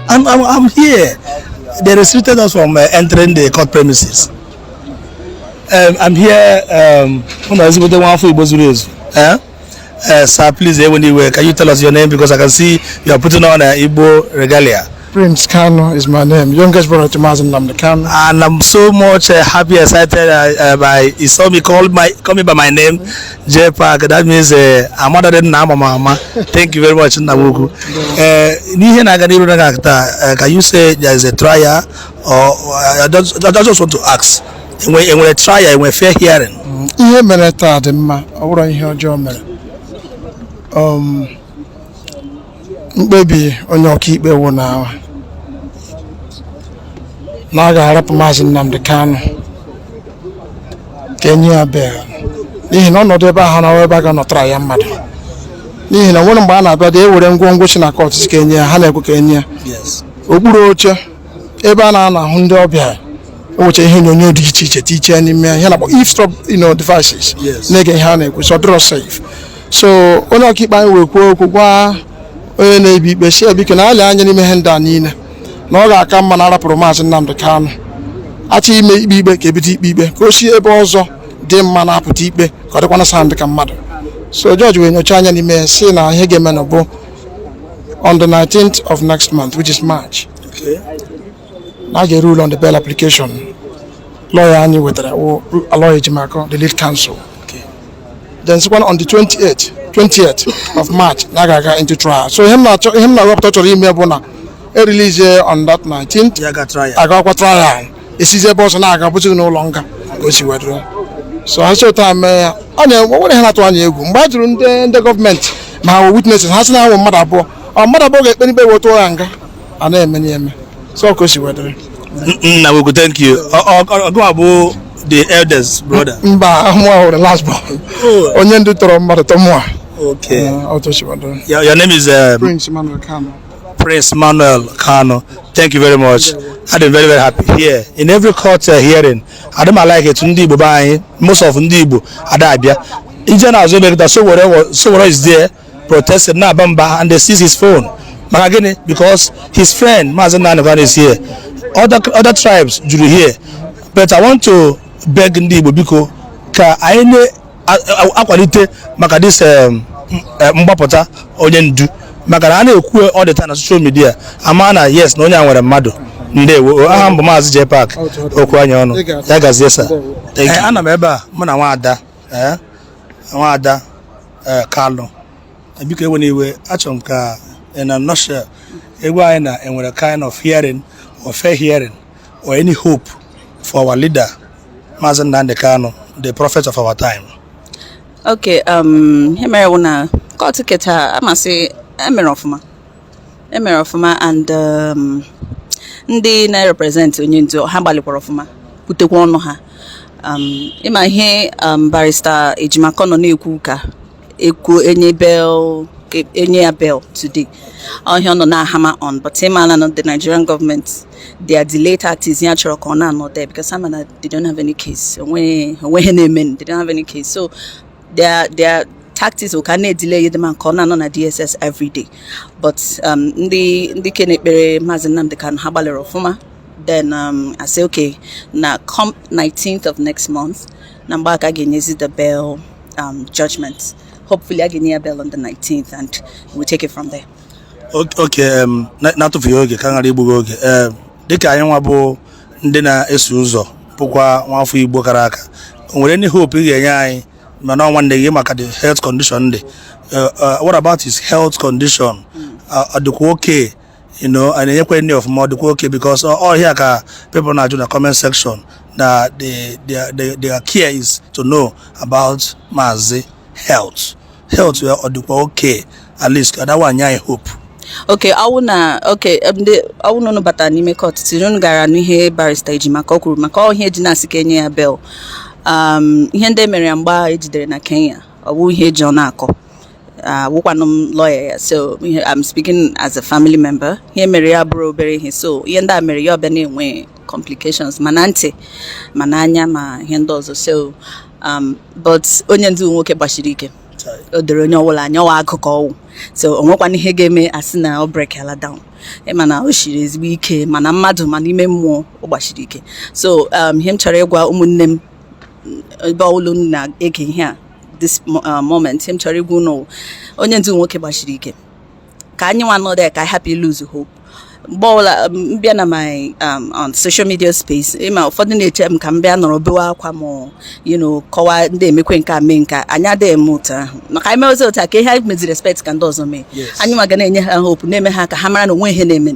I'm here. They restricted us from entering the court premises. I'm here. Unu ezigbote nwa afọ Igbo zuru ezu. Eh? Sir, please, anyway, can you tell us your name, because I can see you are putting on Igbo regalia. Prince Kanu is my name, youngest brother to Mazi Nnamdi Kanu. And I'm so much happy, excited by he saw me call me by my name, J Park. That means amada dị nna ama ama. Thank you very much, Nnabuku. N'ihe na-aga n'iru na taa, can you say there is a trial or I just want to ask, enwere trial, enwere fair hearing? Ihe mere taa dị mma, ọ bụrụ ihe ọjọọ mere. Mkpebi onye ọkaikpe wụ na a ga-arapụ Maazị Nnamdi Kanu ka enye ya bail, n'ihi na ọnọdụ ebe ahụ na ebe a ga-anọtara ya mmadụ, n'ihi na nwere mgbe a na-abịa dị ewere ngwongwo si na court si ka enye ya, ha na-ekwe ka enye ya. Okpuru oche ebe a na-anọ ahụ ndị ọbịa, enwecha ihe onyonyo dị iche iche tiche n'ime ya, ihe na-akpọ eavesdrop devices na-ege ihe a na-ekwu, so ọ dịrọ safe. So onye ọkaikpe anyị wee kwuo okwu gwa onye na-ebi ikpe si ya biko na alị anya n'ime ihe ndị a niile, na ọ ga-aka mma na arapụrụ Maazị Nnamdi Kanu, achọ ime ikpe ikpe ka ebido ikpe ikpe, ka o si ebe ọzọ dị mma na-apụta ikpe, ka ọ dịkwana sound ka mmadụ. So jọji wee nyochaa anya n'ime ya, si na ihe ga-eme na bụ on the 19th of next month, which is March, na a ga-rule on the bail application lawyer anyị wetara, wụ lawyer Ejimakor, the lead counsel. Then sikwana on the 28th of March na a ga-aga into trial. So ihe m na-achọ, ihe m na-aghọpụta chọrọ ime bụ na e release on that 19th, Ya ga trial. Agakwa trial, esizi ebe ọzọ na-aga, bụzighị n'ụlọ nga ka o si wee dịrị. So ha si otu a mee ya, ọ na o nwere ihe na-atụ anya egwu. Mgbe a jụrụ ndị gọọmenti ma ha wụ witnesses, ha sị na ha wụ mmadụ abụọ. Ọ mmadụ abụọ ga-ekpe n'ikpe wee tụọ ya nga, a na-eme ya eme. So ọ ka o si wee dịrị. Nnabuku, thank you. Ọgụnwa bụ the eldest brother? Mba, mụ hụrụ last born. Oh. Onye ndu tọrọ mmadụ tọ mụa. Otu o si wee dịrị. Your name is Prince Emmanuel Kanu. Prince Manuel Kanu. Thank you very much. I'm very, very happy. Here, in every court hearing, I don't like it. Ndị Igbo be anyị, most of ndị Igbo ada abịa. Ije na-azụ ebe kịta, Sowore is there protesting, na-aba mba, and they seize his phone. Maka gịnị? Because his friend Maazị Nnamdi Kanu is here. Other tribes juru here. But I want to beg ndị Igbo, biko, ka anyị na-akwalite maka this mgbapụta onye ndu, maka na a na-ekwu all the time na social media, ama na yes, na onye a nwere mmadụ. Ndewo. Aha m bụ Maazị J Park, okwu anya ọnụ ya gazie, sir. Thank you. Ana m ebe a, mụ na nwaada nwaada Kalụ. Biko, ewe n'iwe, achọrọ m ka in a nutshell egwu anyị na enwere kind of hearing or fair hearing or any hope for our leader, Maazị Nnamdi Kanu, the prophet of our time. Okay, ihe mere wụ na court keta amasị emere ọfụma, emere ọfụma, and ndị na-represent onye ndu ha gbalịkwara ọfụma, kwutekwa ọnụ ha. Ịma ihe barrister Ejimakor nọ na-ekwu ka ekwu enye bail, ka enye ya bail today, ọhịa ọ nọ na-ahama on. But ịma na the Nigerian government, their delay tactics, ya chọrọ ka ọ na-anọ there because ama na they don't have any case, onwe onwe na-eme, they don't have any case. So their tactics bụ ka a na-edile dị ma nke ọ na-anọ na DSS every day. But ndị ke na-ekpere Maazị Nnamdi Kanu, ha gbalịrị ọfụma. Then I say okay, na come 19th of next month, na mgbe aka ga-enyezi the bail judgment. Hopefully a ga-enye ya bail on the 19th and we'll take it from there. Okay, na-atụfughị oge, ka ghara igbu gị oge, dịka anyị nwa bụ ndị na-eso ụzọ, bụkwa nwafọ Igbo kara aka, o nwere any hope ị ga-enye anyị, mana ọ nwanne gị, maka the health condition dị? What about his health condition? Ọ dịkwa okay? A na-enyekwa nri ọfụma? Ọ dịkwa okay? Because all here ka people na-ajụ na comment section na their care is to know about Maazị health ya, ọ dịkwa okay? At least ka that one nye anyị hope. Okay, ọwụ na okay, ndị ọwụ na unu batara n'ime court tiri, unu gara n'ihe barrister Ejimakor kwuru maka ọ ihe eji na-asị ka enye ya bail. Ihe ndị emere ya mgbe ejidere na Kenya, ọ bụ ihe eji ọ na-akọ. Wụkwanụ m lawyer ya, so ihe I'm speaking as a family member, ihe mere ya bụrụ obere ihe. So ihe ndị a mere ya, ọbịa na-enwe complications, ma na ntị, ma n'anya, ma ihe ndị ọzọ. So but onye ndu nwoke gbachiri ike. O doro onye ọbụla anya ọwa agụ ka ọwụ, so o nwekwana ihe ga-eme asị na ọ breakala down. Ịma na o shiri ezigbo ike, mana mmadụ ma n'ime mmụọ ọ gbachiri ike. So ihe m chọrọ ịgwa ụmụnne m, ebe ọbụla unu na-ege ihe a this moment, ihe m chọrọ ịgwa unu, onye ndu nwoke gbachiri ike, ka anyị nwa nọ there, ka anyị hapụ lose hope. Mgbe ọbụla m bịa na my on social media space, ịma ụfọdụ na-eche m ka m bịa nọrọ bewe akwa ma kọwaa ndị emekwe nke a mee nke a. Anyị adịghị eme otu ahụ, maka anyị mewezi otu a, ka ihe anyị meziri expect ka ndị ọzọ mee. Anyị nwa ga na-enye ha hope, na-eme ha ka ha mara na onwe ihe na-eme.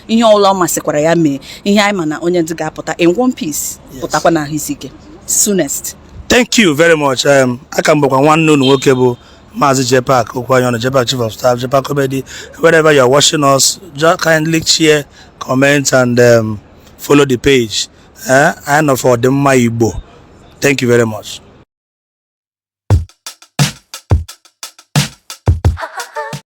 Ihe ọbụla ọ masịkwara ya mee, ihe anyị ma na onye ndu ga-apụta in one piece, pụtakwa na ahụ isi ike soonest. Thank you very much. Aka m bụkwa nwanne unu nwoke bụ Maazị Jepak Okwuanyọnụ, Jepak Chief of Staff, Jepak Comedy. Wherever you are watching us, just kindly share, comment and follow the page. Anyị nọ for ọdịmma Igbo. Thank you very much.